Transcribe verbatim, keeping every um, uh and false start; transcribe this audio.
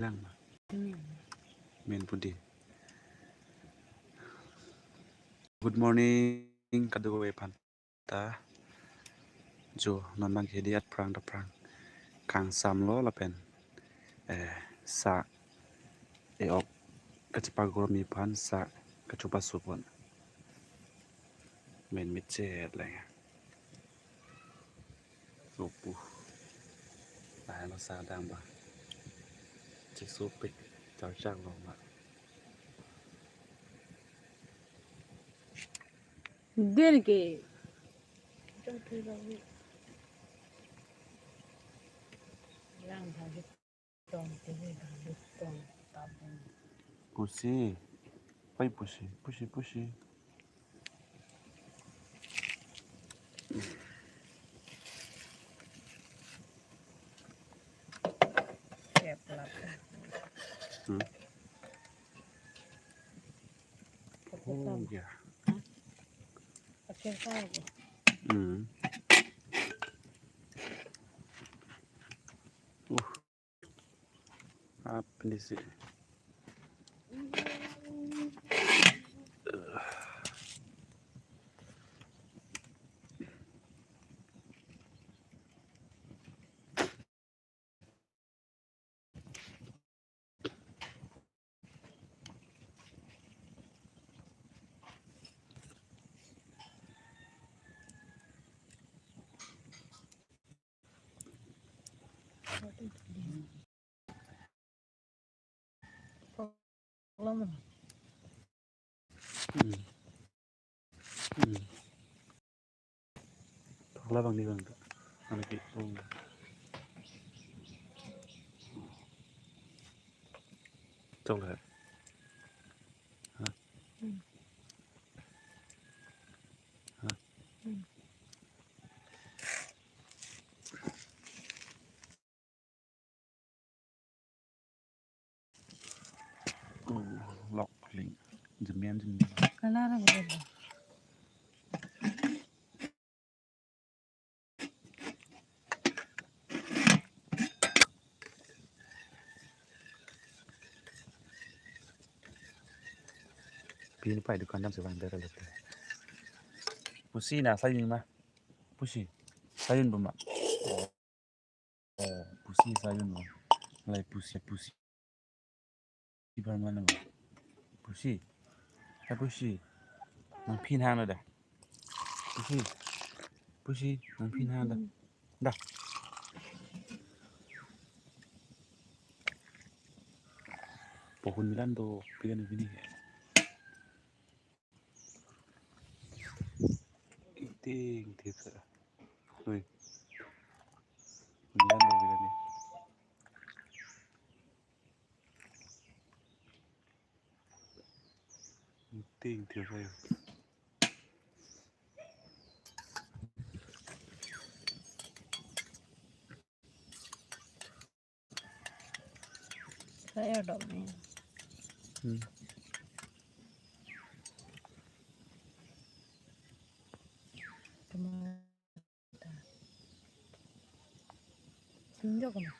Lang ma. Hmm. Main pudi. Good morning, kadokave aphan ta. Jo, non abang ke hedi aphrang ta aphrang kangsamlo lapen, eh, sa e-ok kachepagormi aphan sa kachopaso pon. Main mechet lang. Sopu. Lahelo sa dang ba. Chesopik. Charchak lo ma. Din ke. Pusi. Pai pusi. Pusi, pusi. Hmm. Oh, ya. Hmm. Uh. Apa ni sih? Hmm. Hmm. Pokla bang ni bang ta. Ano ki? Oh. Chok le. Ha? Hmm. Ha? Hmm. Oh, lok ling. Jemen, jemen. Kalara berapa? Pini pai dukan dam sevang dara lagi. Pusi na sayun ma. Pusi. Sayun buma. Oh, pusi sayun lo. Lai pusi, pusi. Ibar mana lo? Pusi. Ya pusi. Nangphin hang lo da. Pusi. Pusi, nangphin hang da. Da. Pohon milan do, pilan bini. Ting, ting, sa. Oi. Milan do, milan ni. Ting, ting, sa. Saya dok ni. Hmm. Teman. Sinjo kena.